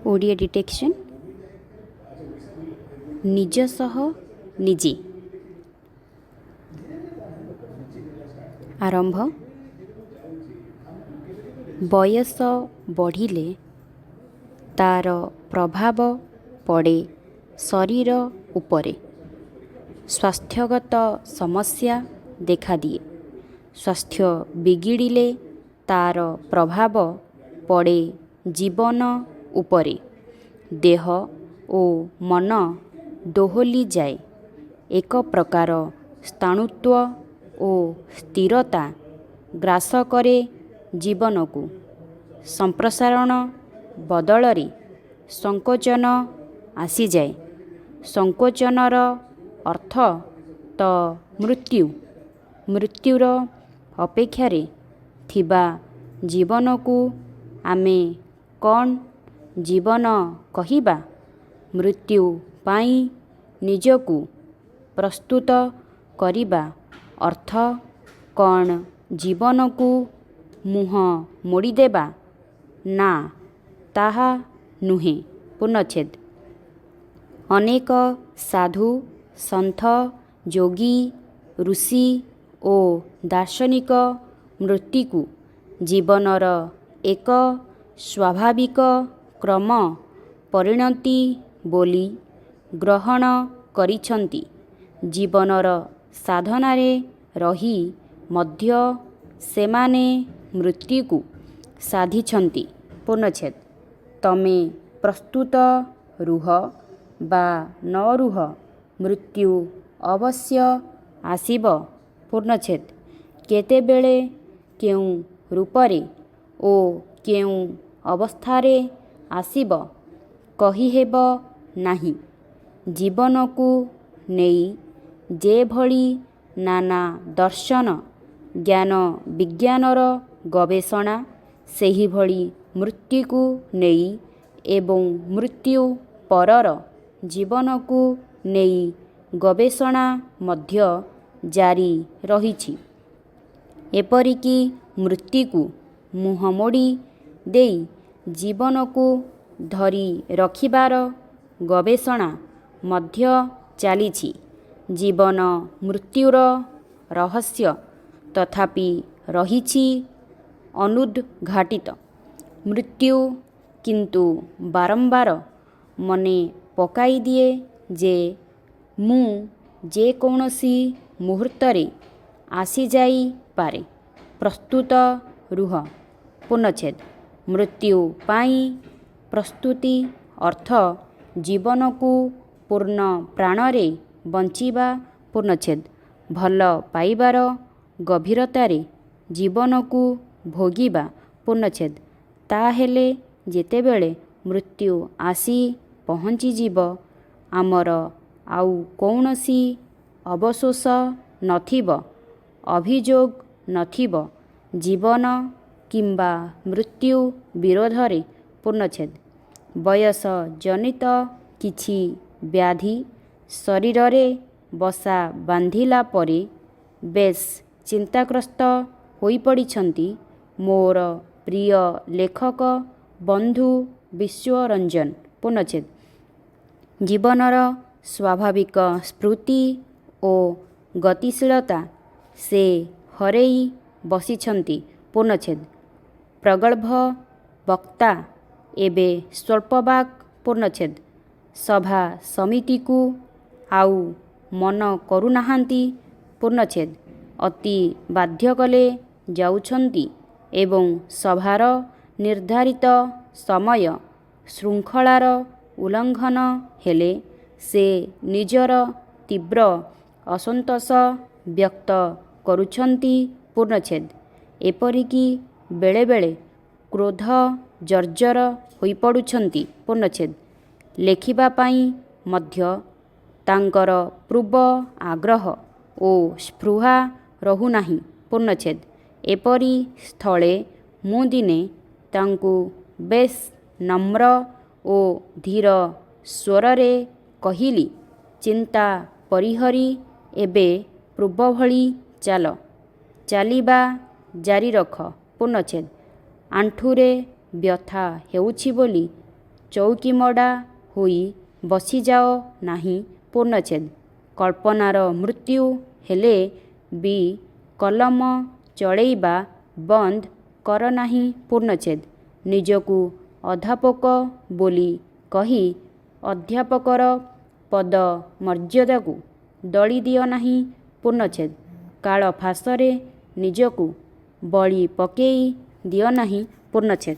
Odia detection, ନିଜ ସହ ନିଜେ। ଆରମ୍ଭ। ବୟସ ବଢ଼ିଲେ ତା'ର ପ୍ରଭାବ ପଡ଼େ ଶରୀର ଉପରେ। ସ୍ୱାସ୍ଥ୍ୟଗତ ସମସ୍ୟା ଦେଖାଦିଏ। ସ୍ୱାସ୍ଥ୍ୟ ବିଗିଡ଼ିଲେ ତା'ର ପ୍ରଭାବ ପଡ଼େ ଜୀବନ ଉପରେ। ଦେହ ଓ ମନ ଦୋହଲିଯାଏ। ଏକ ପ୍ରକାର ସ୍ଥାଣୁତ୍ୱ ଓ ସ୍ଥିରତା ଗ୍ରାସ କରେ ଜୀବନକୁ। ସମ୍ପ୍ରସାରଣ ବଦଳରେ ସଙ୍କୋଚନ ଆସିଯାଏ। ସଙ୍କୋଚନର ଅର୍ଥ ତ ମୃତ୍ୟୁ। ମୃତ୍ୟୁର ଅପେକ୍ଷାରେ ଥିବା ଜୀବନକୁ ଆମେ କ'ଣ ଜୀବନ କହିବା? ମୃତ୍ୟୁ ପାଇଁ ନିଜକୁ ପ୍ରସ୍ତୁତ କରିବା ଅର୍ଥ କ'ଣ ଜୀବନକୁ ମୁହଁ ମୋଡ଼ିଦେବା? ନା, ତାହା ନୁହେଁ। ପୂର୍ଣ୍ଣଚ୍ଛେଦ। ଅନେକ ସାଧୁ, ସନ୍ଥ, ଯୋଗୀ, ଋଷି ଓ ଦାର୍ଶନିକ ମୃତ୍ୟୁକୁ ଜୀବନର ଏକ ସ୍ୱାଭାବିକ କ୍ରମ ପରିଣତି ବୋଲି ଗ୍ରହଣ କରିଛନ୍ତି। ଜୀବନର ସାଧନାରେ ରହି ମଧ୍ୟ ସେମାନେ ମୃତ୍ୟୁକୁ ସାଧିଛନ୍ତି। ପୂର୍ଣ୍ଣଚ୍ଛେଦ। ତମେ ପ୍ରସ୍ତୁତ ରୁହ ବା ନ ରୁହ, ମୃତ୍ୟୁ ଅବଶ୍ୟ ଆସିବ। ପୂର୍ଣ୍ଣଚ୍ଛେଦ। କେତେବେଳେ, କେଉଁ ରୂପରେ ଓ କେଉଁ ଅବସ୍ଥାରେ ଆସିବ, କହିହେବ ନାହିଁ। ଜୀବନକୁ ନେଇ ଯେଭଳି ନାନା ଦର୍ଶନ, ଜ୍ଞାନ ବିଜ୍ଞାନର ଗବେଷଣା, ସେହିଭଳି ମୃତ୍ୟୁକୁ ନେଇ ଏବଂ ମୃତ୍ୟୁ ପରର ଜୀବନକୁ ନେଇ ଗବେଷଣା ମଧ୍ୟ ଜାରି ରହିଛି। ଏପରିକି ମୃତ୍ୟୁକୁ ମୁହଁମୋଡ଼ି ଦେଇ ଜୀବନକୁ ଧରି ରଖିବାର ଗବେଷଣା ମଧ୍ୟ ଚାଲିଛି। ଜୀବନ ମୃତ୍ୟୁର ରହସ୍ୟ ତଥାପି ରହିଛି ଅନୁଦ୍ଘାଟିତ। ମୃତ୍ୟୁ କିନ୍ତୁ ବାରମ୍ବାର ମନେ ପକାଇଦିଏ ଯେ ମୁଁ ଯେକୌଣସି ମୁହୂର୍ତ୍ତରେ ଆସିଯାଇପାରେ, ପ୍ରସ୍ତୁତ ରୁହ। ପୂର୍ଣ୍ଣଚ୍ଛେଦ। ମୃତ୍ୟୁ ପାଇଁ ପ୍ରସ୍ତୁତି ଅର୍ଥ ଜୀବନକୁ ପୂର୍ଣ୍ଣ ପ୍ରାଣରେ ବଞ୍ଚିବା। ପୂର୍ଣ୍ଣଚ୍ଛେଦ। ଭଲ ପାଇବାର ଗଭୀରତାରେ ଜୀବନକୁ ଭୋଗିବା। ପୂର୍ଣ୍ଣଚ୍ଛେଦ। ତା'ହେଲେ ଯେତେବେଳେ ମୃତ୍ୟୁ ଆସି ପହଞ୍ଚିଯିବ, ଆମର ଆଉ କୌଣସି ଅବଶୋଷ ନଥିବ, ଅଭିଯୋଗ ନଥିବ ଜୀବନ କିମ୍ବା ମୃତ୍ୟୁ ବିରୋଧରେ। ପୂର୍ଣ୍ଣଚ୍ଛେଦ। ବୟସଜନିତ କିଛି ବ୍ୟାଧି ଶରୀରରେ ବସା ବାନ୍ଧିଲା ପରେ ବେଶ୍ ଚିନ୍ତାଗ୍ରସ୍ତ ହୋଇପଡ଼ିଛନ୍ତି ମୋର ପ୍ରିୟ ଲେଖକ ବନ୍ଧୁ ବିଶ୍ୱରଞ୍ଜନ। ପୂର୍ଣ୍ଣଚ୍ଛେଦ। ଜୀବନର ସ୍ୱାଭାବିକ ସ୍ଫୁର୍ତ୍ତି ଓ ଗତିଶୀଳତା ସେ ହରେଇ ବସିଛନ୍ତି। ପୂର୍ଣ୍ଣଚ୍ଛେଦ। ପ୍ରଗଳ୍ଭ ବକ୍ତା ଏବେ ସ୍ୱଳ୍ପବାକ୍। ପୂର୍ଣ୍ଣଚ୍ଛେଦ। ସଭା ସମିତିକୁ ଆଉ ମନ କରୁନାହାନ୍ତି। ପୂର୍ଣ୍ଣଚ୍ଛେଦ। ଅତି ବାଧ୍ୟ କଲେ ଯାଉଛନ୍ତି ଏବଂ ସଭାର ନିର୍ଦ୍ଧାରିତ ସମୟ ଶୃଙ୍ଖଳାର ଉଲ୍ଲଙ୍ଘନ ହେଲେ ସେ ନିଜର ତୀବ୍ର ଅସନ୍ତୋଷ ବ୍ୟକ୍ତ କରୁଛନ୍ତି। ପୂର୍ଣ୍ଣଚ୍ଛେଦ। ଏପରିକି ବେଳେବେଳେ କ୍ରୋଧ ଜର୍ଜର ହୋଇପଡ଼ୁଛନ୍ତି। ପୂର୍ଣ୍ଣଚ୍ଛେଦ। ଲେଖିବା ପାଇଁ ମଧ୍ୟ ତାଙ୍କର ପୂର୍ବ ଆଗ୍ରହ ଓ ସ୍ପୃହା ରହୁନାହିଁ। ପୂର୍ଣ୍ଣଚ୍ଛେଦ। ଏପରି ସ୍ଥଳେ ମୁଁ ଦିନେ ତାଙ୍କୁ ବେଶ୍ ନମ୍ର ଓ ଧୀର ସ୍ୱରରେ କହିଲି, ଚିନ୍ତା ପରିହରି ଏବେ ପୂର୍ବଭଳି ଚାଲ, ଚାଲିବା ଜାରି ରଖ। ପୂର୍ଣ୍ଣଚ୍ଛେଦ। ଆଣ୍ଠୁରେ ବ୍ୟଥା ହେଉଛି ବୋଲି ଚଉକିମଡ଼ା ହୋଇ ବସିଯାଅ ନାହିଁ ପୂର୍ଣ୍ଣଚ୍ଛେଦ। କଳ୍ପନାର ମୃତ୍ୟୁ ହେଲେ ବି କଲମ ଚଳେଇବା ବନ୍ଦ କରନାହିଁ ପୂର୍ଣ୍ଣଚ୍ଛେଦ। ନିଜକୁ ଅଧାପୋକ ବୋଲି କହି ଅଧ୍ୟାପକର ପଦ ମର୍ଯ୍ୟାଦାକୁ ଦଳି ଦିଅନାହିଁ ପୂର୍ଣ୍ଣଚ୍ଛେଦ। କାଳ ଫାଶରେ ନିଜକୁ ବଳି ପକେଇ ଦିଅନାହିଁ ପୂର୍ଣ୍ଣଚ୍ଛେଦ।